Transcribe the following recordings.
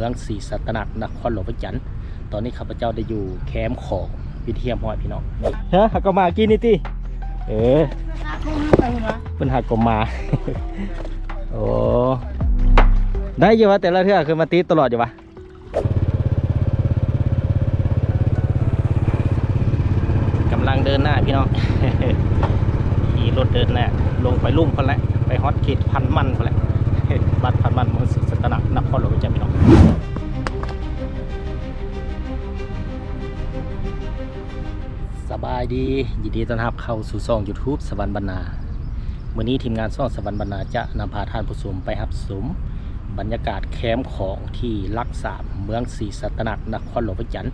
ມືອງສີສັດຕະນາກ ນະຄອນຫຼວງວຽງຈັນ. ຕອນນີ້ຂ້າພະເຈົ້າໄດ້ຢູ່ແຄມຂອງເປັນທີ່ຮຽບຮ້ອຍພີ່ນ້ອງ. ເຮີ ຫາກໍມາກີ້ນີ້ຕິ. ເອີ ເພິ່ນຫາກໍມາ ເພິ່ນຫາກໍມາ. ໂອ້ ໄດ້ຢູ່ຫວາ ແຕ່ລະເທື່ອຄືມາຕິດຕະຫຼອດຢູ່ຫວາ. ກຳລັງເດີນໜ້າພີ່ນ້ອງ ຂີ່ລົດເດີນໜ້າລົງໄປລຸ່ມພຸ້ນແຫຼະ ໄປຮອດເຂດພັນໝັ້ນພຸ້ນແຫຼະ ວັດພັນໝັ້ນ ເມືອງສີສັດຕະນາກ ນະຄອນຫຼວງວຽງຈັນພີ່ນ້ອງ. ສະບາຍດີ ຍິນດີຕ້ອນຮັບເຂົ້າສູ່ຊ່ອງຢູທູບ ສະຫວັນບັນນາ. ມື້ນີ້ທີມງານຊ່ອງສະຫວັນບັນນາຈະນຳພາທ່ານຜູ້ຊົມໄປຮັບຊົມບັນຍາກາດແຄມຂອງທີ່ຫຼັກສາມ ເມືອງສີສັດຕະນາກ ນະຄອນຫຼວງວຽງຈັນ.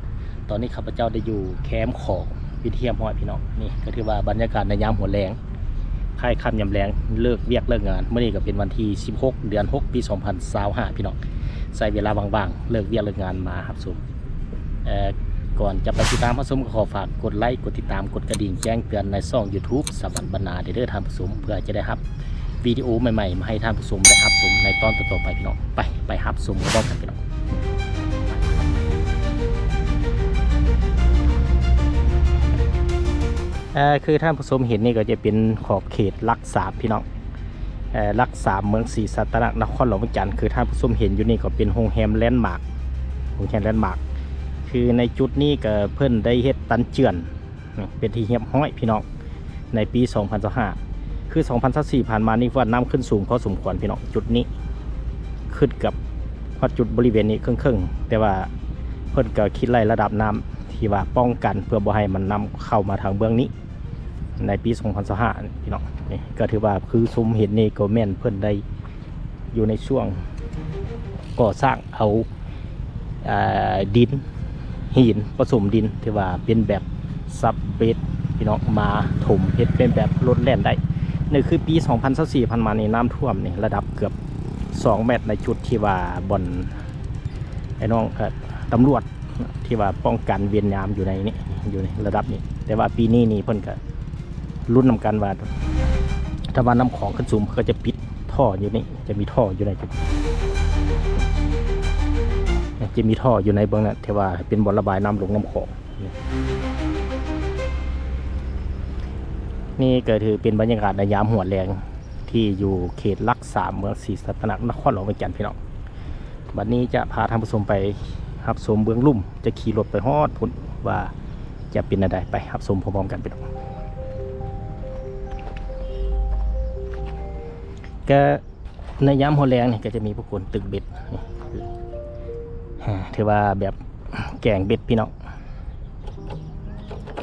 ຕອນນີ້ຂ້າພະເຈົ້າໄດ້ຢູ່ແຄມຂອງເປັນທີ່ຮຽບຮ້ອຍພີ່ນ້ອງ. ນີ້ກໍຖືວ່າບັນຍາກາດໃນຍາມຫົວແລງ ຄ້າຍຄ່ຳຍາມແລງ ເລີກວຽກເລີກງານ. ມື້ນີ້ກໍເປັນວັນທີສິບຫົກ ເດືອນຫົກ ປີສອງພັນຊາວຫ້າ ພີ່ນ້ອງ. ໃຊ້ເວລາວ່າງໆ ເລີກວຽກເລີກງານມາຮັບຊົມ. ເອີ ກ່ອນຈະໄປຕິດຕາມຮັບຊົມ ກໍຂໍຝາກກົດໄລ ກົດຕິດຕາມ ກົດກະດິ່ງແຈ້ງເຕືອນໃນຊ່ອງຢູທູບ ສະຫວັນບັນນາ ເດີທ່ານຜູ້ຊົມ ເພື່ອຈະໄດ້ຮັບວິດີໂອໃໝ່ໆ ມາໃຫ້ທ່ານຜູ້ຊົມໄດ້ຮັບຊົມໃນຕອນຕໍ່ໆໄປພີ່ນ້ອງ. ໄປ ໄປຮັບຊົມພ້ອມກັນພີ່ນ້ອງ. ເອີ ຄືທ່ານຜູ້ຊົມເຫັນນີ້ກໍຈະເປັນຂອບເຂດຫຼັກສາມພີ່ນ້ອງ. ເອີ ຫຼັກສາມ ເມືອງສີສັດຕະນາກ ນະຄອນຫຼວງວຽງຈັນ. ຄືທ່ານຜູ້ຊົມເຫັນຢູ່ນີ້ກໍເປັນໂຮງແຮມແລນມາກ ໂຮງແຮມແລນມາກ. ຄືໃນຈຸດນີ້ກໍເພິ່ນໄດ້ເຮັດຕັນເຈື່ອນເປັນທີ່ຮຽບຮ້ອຍພີ່ນ້ອງ ໃນປີສອງພັນຊາວຫ້າ. ຄືສອງພັນຊາວສີ່ຜ່ານມານີ້ວ່ານ້ຳຂຶ້ນສູງພໍສົມຄວນພີ່ນ້ອງ. ຈຸດນີ້ຂຶ້ນເກືອບຮອດຈຸດບໍລິເວນນີ້ເຄິ່ງໆ ແຕ່ວ່າເພິ່ນກໍຄິດໄລ່ລະດັບນ້ຳທີ່ວ່າປ້ອງກັນເພື່ອບໍ່ໃຫ້ມັນນ້ຳເຂົ້າມາທາງເບື້ອງນີ້ ໃນປີສອງພັນຊາວຫ້າພີ່ນ້ອງ. ນີ້ກໍຖືວ່າຄືຊົມເຫັນນີ້ກໍແມ່ນເພິ່ນໄດ້ຢູ່ໃນຊ່ວງກໍ່ສ້າງເອົາ ເອີ ດິນ ຫີນປະສົມດິນ ທີ່ວ່າເປັນແບບຊັບເບດພີ່ນ້ອງ ມາຖົມເຮັດເປັນແບບລົດແລ່ນໄດ້. ນີ້ຄືປີສອງພັນຊາວສີ່ຜ່ານມານີ້ນ້ຳຖ້ວມນີ້ລະດັບເກືອບສອງແມັດ ໃນຈຸດທີ່ວ່າບ່ອນ ໄອ້ນ້ອງ ເອີ ຕຳຫຼວດທີ່ວ່າປ້ອງກັນເວນຍາມຢູ່ໃນນີ້ ຢູ່ໃນລະດັບນີ້. ແຕ່ວ່າປີນີ້ນີ້ເພິ່ນກະລຸ້ນນຳກັນວ່າ ຖ້າວ່ານ້ຳຂອງຂຶ້ນສູງ ເພິ່ນກໍຈະປິດທໍ່ຢູ່ນີ້ ຈະມີທໍ່ຢູ່ໃນຈຸດ ຈະມີທໍ່ຢູ່ໃນເບື້ອງນັ້ນ ທີ່ວ່າເປັນບ່ອນລະບາຍນ້ຳລົງນ້ຳຂອງ. ນີ້ກໍຖືເປັນບັນຍາກາດໃນຍາມຫົວແລງ ທີ່ຢູ່ເຂດຫຼັກສາມ ເມືອງສີສັດຕະນາກ ນະຄອນຫຼວງວຽງຈັນ ພີ່ນ້ອງ. ບັດນີ້ຈະພາທ່ານຜູ້ຊົມໄປຮັບຊົມເບື້ອງລຸ່ມ ຈະຂີ່ລົດໄປຮອດພຸ້ນວ່າຈະເປັນແນວໃດ. ໄປຮັບຊົມພ້ອມໆກັນ ພີ່ນ້ອງ. ກະໃນຍາມຫົວແລງນີ້ ກະຈະມີຜູ້ຄົນຕຶກເບັດນີ້ ຖືວ່າແບບ ແກງເບັດພີ່ນ້ອງ.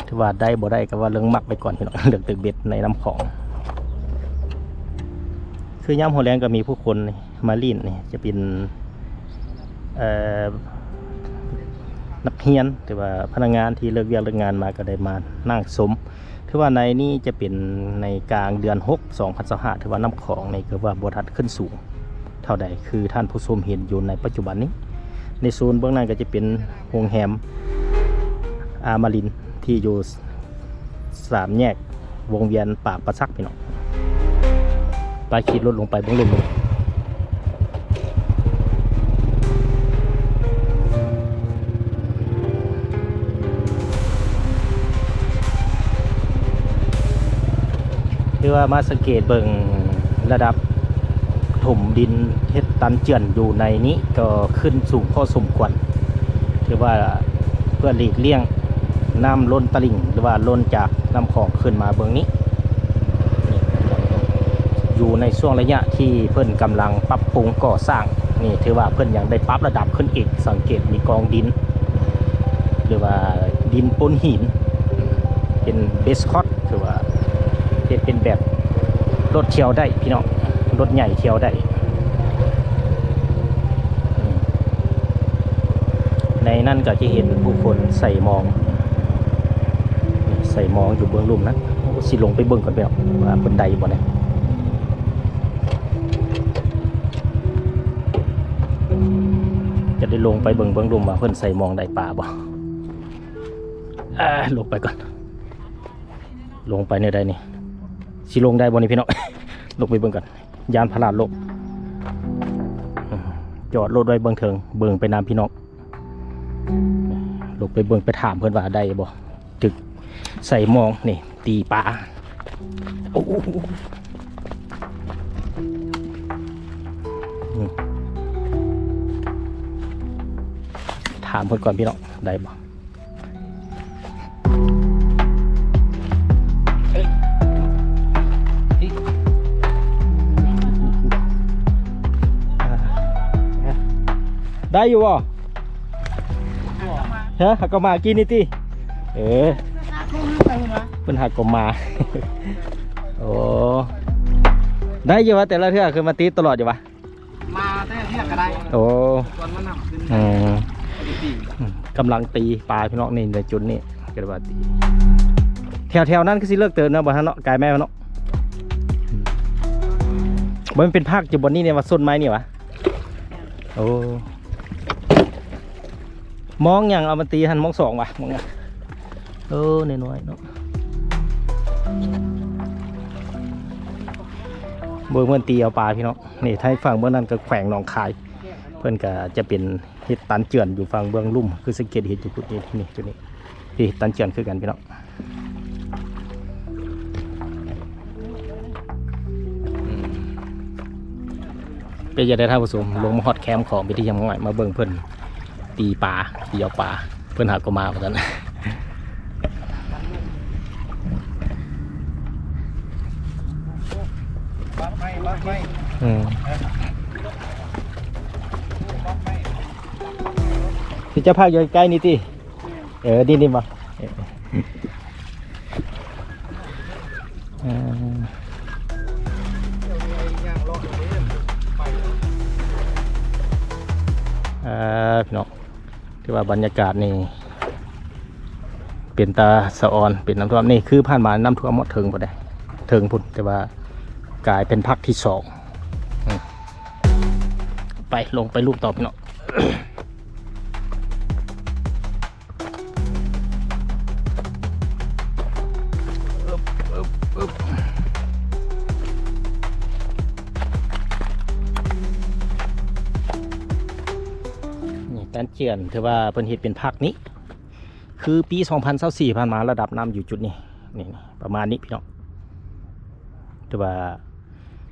ຖືວ່າໄດ້ບໍ່ໄດ້ກໍວ່າເລື່ອງມັກໄວ້ກ່ອນພີ່ນ້ອງ ເລື່ອງຕຶກເບັດໃນນ້ຳຂອງ. ຄືຍາມຫົວແລງກໍມີຜູ້ຄົນມາຫຼິ້ນນີ້ ຈະເປັນ ເອີ ນັກຮຽນ ຫຼືວ່າພະນັກງານທີ່ເລີກວຽກເລີກງານມາ ກໍໄດ້ມານັ່ງຊົມ. ຖືວ່າໃນນີ້ຈະເປັນໃນກາງເດືອນຫົກ ສອງພັນຊາວຫ້າ ຖືວ່ານ້ຳຂອງນີ້ກໍວ່າບໍ່ທັນຂຶ້ນສູງເທົ່າໃດ ຄືທ່ານຜູ້ຊົມເຫັນຢູ່ໃນປັດຈຸບັນນີ້. ໃນໂຊນເບື້ອງນັ້ນກໍຈະເປັນໂຮງແຮມອາມາລິນ ທີ່ຢູ່ສາມແຍກວົງວຽນປາກປາສັກ ພີ່ນ້ອງ. ໄປ ຂີ່ລົດລົງໄປເບິ່ງລົດລົງ. ຄືວ່າມາສັງເກດເບິ່ງລະດັບຖົມດິນເຮັດຕັນເຈື່ອນຢູ່ໃນນີ້ກໍຂຶ້ນສູງພໍສົມຄວນ. ຖືວ່າເພື່ອຫຼີກລ່ຽງນ້ຳລົ້ນຕະລິ່ງ ຫຼືວ່າລົ້ນຈາກນ້ຳຂອງຂຶ້ນມາເບື້ອງນີ້. ຢູ່ໃນຊ່ວງໄລຍະທີ່ເພິ່ນກຳລັງປັບປຸງກໍ່ສ້າງນີ້ ຖືວ່າເພິ່ນຍັງໄດ້ປັບລະດັບຂຶ້ນອີກ. ສັງເກດມີກອງດິນ ຫຼືວ່າດິນປົນຫີນ ເປັນເບສຄອດ ຖືວ່າເຮັດເປັນແບບລົດທ່ຽວໄດ້ພີ່ນ້ອງ ລົດໃຫຍ່ທ່ຽວໄດ້. ໃນນັ້ນກໍຈະເຫັນຜູ້ຄົນໃສ່ມອງ ໃສ່ມອງຢູ່ເບື້ອງລຸ່ມນະ. ໂອ້ ຊິລົງໄປເບິ່ງກ່ອນພີ່ນ້ອງ ວ່າເພິ່ນໄດ້ບໍ່ນະ. ຈະໄດ້ລົງໄປເບິ່ງເບື້ອງລຸ່ມວ່າເພິ່ນໃສ່ມອງໄດ້ປາບໍ່. ເອີ ລົງໄປກ່ອນ ລົງໄປແນວໃດນີ້ ຊິລົງໄດ້ບໍ່ນີ້ພີ່ນ້ອງ. ລົງໄປເບິ່ງກ່ອນ ຢ້ານພະລາດລົ້ມ. ອືມ ຈອດລົດໄວ້ເບື້ອງເທິງ ເບິ່ງໄປນຳພີ່ນ້ອງ ລົງໄປເບິ່ງ ໄປຖາມເພິ່ນວ່າໄດ້ບໍ່ ຈຶ່ກໃສ່ມອງນີ້ ຕີປາ. ໂອ້ໂຫ ອືມ ຖາມເພິ່ນກ່ອນພີ່ນ້ອງ ໄດ້ບໍ່? ໄດ້ຢູ່ບໍ່? ຮະ ຫາກໍມາກີ້ນີ້ຕິ? ເອີ ເພິ່ນຫາກໍມາ. ໂອ້ ໄດ້ຢູ່ຫວາ ແຕ່ລະເທື່ອ ຄືມາຕິດຕະຫຼອດຢູ່ຫວາ? ມາແຕ່ເທື່ອກໍໄດ້. ໂອ້ ຊວນມານຳຂຶ້ນ ອືມ ໄປປີ ອືມ ກຳລັງຕີປາພີ່ນ້ອງ ນີ້ໃນຈຸດນີ້ ກໍວ່າຕີ ແຖວໆນັ້ນຄືຊິເລິກເຕີບເນາະ ບໍ່ທັນເນາະ ກາຍແມ່ນເນາະ. ອືມ ບໍ່ແມ່ນເປັນພັກຢູ່ບ່ອນນີ້ນີ້ຫວາ ຕົ້ນໄມ້ນີ້ຫວາ? ໂອ້ ມອງຫຍັງເອົາມາຕີຫັ້ນ ມອງສອງຫວາ ມອງຫຍັງ? ເອີ ນ້ອຍໆເນາະ ເບິ່ງເພິ່ນຕີເອົາປາພີ່ນ້ອງ. ນີ້ ທາງຝັ່ງເບື້ອງນັ້ນກໍແຂວງໜອງຄາຍ ເພິ່ນກໍຈະເປັນເຮັດຕັນເຈື່ອນຢູ່ຝັ່ງເບື້ອງລຸ່ມ ຄືສັງເກດເຫັນຢູ່ພຸ້ນ ນີ້ ນີ້ ຈຸດນີ້ ທີ່ເຮັດຕັນເຈື່ອນຄືກັນພີ່ນ້ອງ. ອືມ ເປັນຈັ່ງໃດທ່ານຜູ້ຊົມ ລົງມາຮອດແຄມຂອງເປັນທີ່ຮຽບຮ້ອຍ ມາເບິ່ງເພິ່ນຕີປາ ຕີເອົາປາ ເພິ່ນຫາກໍມາວ່າຊັ້ນ. ອືມ ຊິຈະພາກຢູ່ໃກ້ໆນີ້ຕິ? ເອີ ນີ້ ນີ້ບໍ່? ເອີ ເອີ ພີ່ນ້ອງ ຖືວ່າບັນຍາກາດນີ້ເປັນຕາສະອອນ ເປັນນ້ຳຖ້ວມ. ນີ້ຄືຜ່ານມານ້ຳຖ້ວມຮອດເທິງພຸ້ນເດ້ ເທິງພຸ້ນ ແຕ່ວ່າກາຍເປັນພັກທີສອງ. ອືມ ໄປ ລົງໄປລຸ່ມຕໍ່ພີ່ນ້ອງ. ນີ້ ຕັນເຈື່ອນ ຖືວ່າເພິ່ນເຮັດເປັນພັກນີ້ ຄືປີສອງພັນຊາວສີ່ຜ່ານມາ ລະດັບນ້ຳຢູ່ຈຸດນີ້ ນີ້ ປະມານນີ້ພີ່ນ້ອງ ຖືວ່າ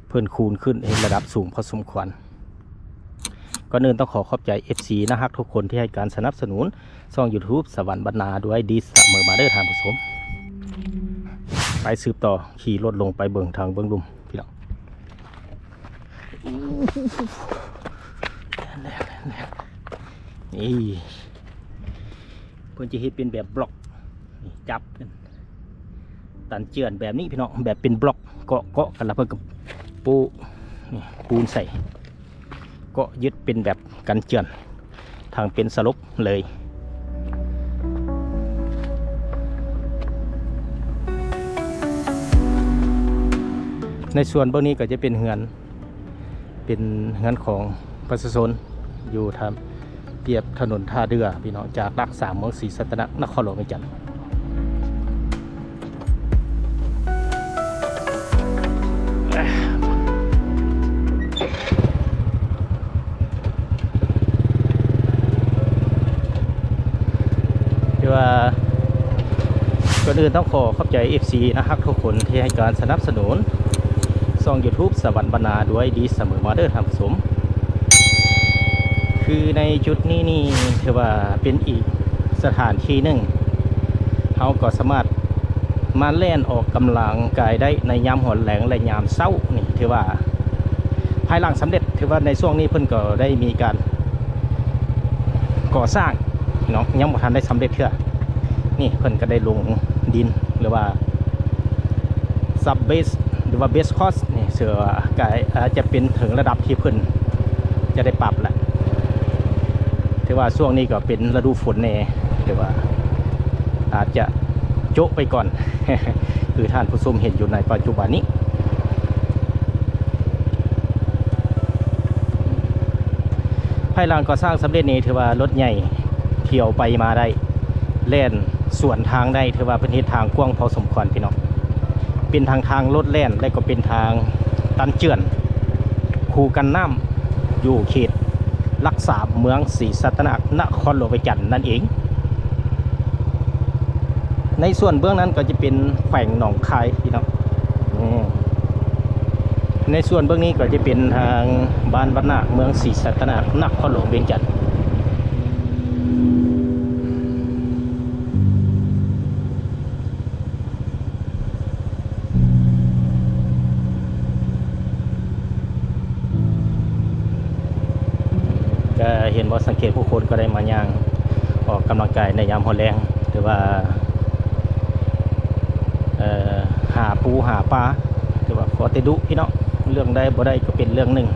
ເພິ່ນຄູນຂຶ້ນ ເຮັດລະດັບສູງພໍສົມຄວນ. ກ່ອນອື່ນຕ້ອງຂໍຂອບໃຈເອັຟຊີໜ້າຮັກທຸກຄົນທີ່ໃຫ້ການສະໜັບສະໜູນຊ່ອງຢູທູບສະຫວັນບັນນາດ້ວຍດີສະເໝີມາເດີທ່ານຜູ້ຊົມ. ໄປສືບຕໍ່ ຂີ່ລົດລົງໄປເບິ່ງທາງເບື້ອງລຸ່ມພີ່ນ້ອງ. ນີ້ ເພິ່ນຈະເຮັດເປັນແບບບລັອກ ນີ້ ຈັບກັນ ຕັນເຈື່ອນແບບນີ້ພີ່ນ້ອງ ແບບເປັນບລັອກ ເກາະ ເກາະກັນ ແລ້ວເພິ່ນກໍໂປະ ນີ້ ປູນໃສ່ ເກາະຍຶດເປັນແບບກັນເຈື່ອນ ທັງເປັນສະຫຼົບເລີຍ. ໃນສ່ວນເບື້ອງນີ້ກໍຈະເປັນເຮືອນ ເປັນເຮືອນຂອງປະຊາຊົນ ຢູ່ທ່າ ປຽບຖະໜົນທ່າເດື່ອພີ່ນ້ອງ ຈາກຫຼັກສາມ ເມືອງສີສັດຕະນາກ ນະຄອນຫຼວງວຽງຈັນ. ຖືວ່າ ກ່ອນອື່ນຕ້ອງຂໍຂອບໃຈເອັຟຊີໜ້າຮັກທຸກຄົນທີ່ໃຫ້ການສະໜັບສະໜູນຊ່ອງຢູທູບສະຫວັນບັນນາດ້ວຍດີສະເໝີມາເດີທ່ານຜູ້ຊົມ. ຄືໃນຈຸດນີ້ນີ້ ຖືວ່າເປັນອີກສະຖານທີ່ໜຶ່ງ ເຮົາກໍສາມາດມາແລ່ນອອກກຳລັງກາຍໄດ້ໃນຍາມຮ້ອນແລງ ແລະ ຍາມເຊົ້ານີ້ ຖືວ່າພາຍຫຼັງສຳເລັດ ຖືວ່າໃນຊ່ວງນີ້ເພິ່ນກໍໄດ້ມີການ ກໍ່ສ້າງເນາະ ຍັງບໍ່ທັນໄດ້ສຳເລັດເທື່ອ. ນີ້ເພິ່ນກໍໄດ້ລົງດິນ ຫຼືວ່າຊັບເບສ ຫຼືວ່າເບສຄອສນີ້ ເຊື່ອວ່າກະອາດຈະເປັນເຖິງລະດັບທີ່ເພິ່ນຈະໄດ້ປັບແລ້ວ. ຖືວ່າຊ່ວງນີ້ກໍເປັນລະດູຝົນແດ່ ຖືວ່າອາດຈະໂຈະໄປກ່ອນ ຄືທ່ານຜູ້ຊົມເຫັນຢູ່ໃນປັດຈຸບັນນີ້. ພາຍຫຼັງກໍ່ສ້າງສຳເລັດນີ້ ຖືວ່າລົດໃຫຍ່ທ່ຽວໄປມາໄດ້ ແລ່ນສວນທາງໄດ້ ຖືວ່າເພິ່ນເຮັດທາງກວ້າງພໍສົມຄວນພີ່ນ້ອງ. ເປັນທັງທາງລົດແລ່ນ ແລະ ກໍເປັນທາງຕັນເຈື່ອນ ຄູກັນນ້ຳ ຢູ່ເຂດ ຫຼັກສາມ ເມືອງສີສັດຕະນາກ ນະຄອນຫຼວງວຽງຈັນນັ້ນເອງ. ໃນສ່ວນເບື້ອງນັ້ນກໍຈະເປັນແຂວງໜອງຄາຍພີ່ນ້ອງ. ໃນສ່ວນເບື້ອງນີ້ກໍຈະເປັນທາງບ້ານວັດນາກ ເມືອງສີສັດຕະນາກ ນະຄອນຫຼວງວຽງຈັນ. ກະເຫັນບໍ່ ສັງເກດຜູ້ຄົນກໍໄດ້ມາຍ່າງອອກກຳລັງກາຍໃນຍາມຫົວແລງ ຫຼືວ່າ ເອີ ຫາປູຫາປາ ຖືວ່າພໍແຕ່ດຸພີ່ນ້ອງ, ເລື່ອງໄດ້ບໍ່ໄດ້ກໍເປັນເລື່ອງໜຶ່ງ.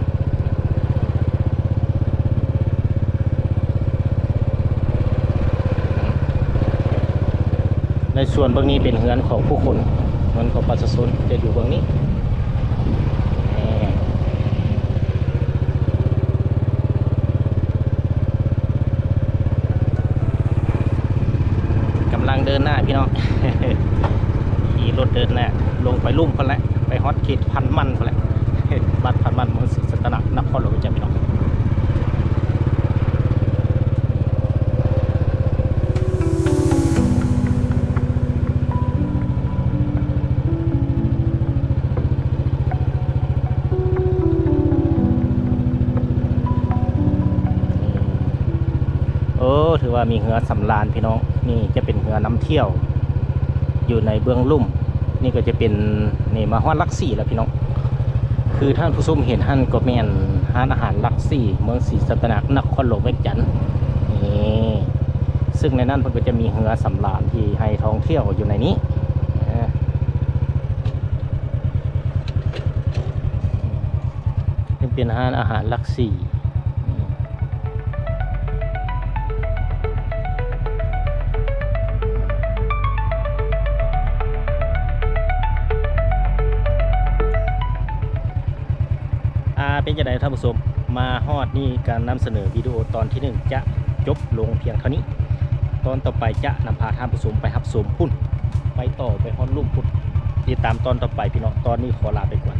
ໃນສ່ວນເບື້ອງນີ້ເປັນເຮືອນຂອງຜູ້ຄົນ, ເຮືອນຂອງປະຊາຊົນຈະຢູ່ເບື້ອງນີ້. ກຳລັງເດີນໜ້າພີ່ນ້ອງ, ຂີ່ລົດເດີນໜ້າລົງໄປລຸ່ມພຸ້ນແຫຼະ, ໄປຮອດເຂດພັນໝັ້ນພຸ້ນແຫຼະ, ບ້ານພັນໝັ້ນ ເມືອງສີສັດຕະນາກ ນະຄອນຫຼວງວຽງຈັນພີ່ນ້ອງ. ໂອ້ ຖືວ່າມີເຮືອສຳລານພີ່ນ້ອງ, ນີ້ຈະເປັນເຮືອນຳທ່ຽວຢູ່ໃນເບື້ອງລຸ່ມ. ນີ້ກໍຈະເປັນ ນີ້ມາຮອດຫຼັກສີ່ແລ້ວພີ່ນ້ອງ. ຄືທ່ານຜູ້ຊົມເຫັນຫັ້ນກໍແມ່ນຮ້ານອາຫານຫຼັກສີ່ ເມືອງສີສັດຕະນາກ ນະຄອນຫຼວງວຽງຈັນນີ້, ຊຶ່ງໃນນັ້ນເພິ່ນກໍຈະມີເຮືອສຳລານທີ່ໃຫ້ທ່ອງທ່ຽວຢູ່ໃນນີ້. ເປັນຮ້ານອາຫານຫຼັກສີ່. ອ່າ ເປັນຈັ່ງໃດທ່ານຜູ້ຊົມ, ມາຮອດນີ້ການນຳສະເໜີວິດີໂອຕອນທີໜຶ່ງຈະຈົບລົງພຽງເທົ່ານີ້. ຕອນຕໍ່ໄປຈະນຳພາທ່ານຜູ້ຊົມໄປຮັບຊົມພຸ້ນ, ໄປຕໍ່ໄປຮອດລຸ່ມພຸ້ນ. ຕິດຕາມຕອນຕໍ່ໄປພີ່ນ້ອງ, ຕອນນີ້ຂໍລາໄປກ່ອນ.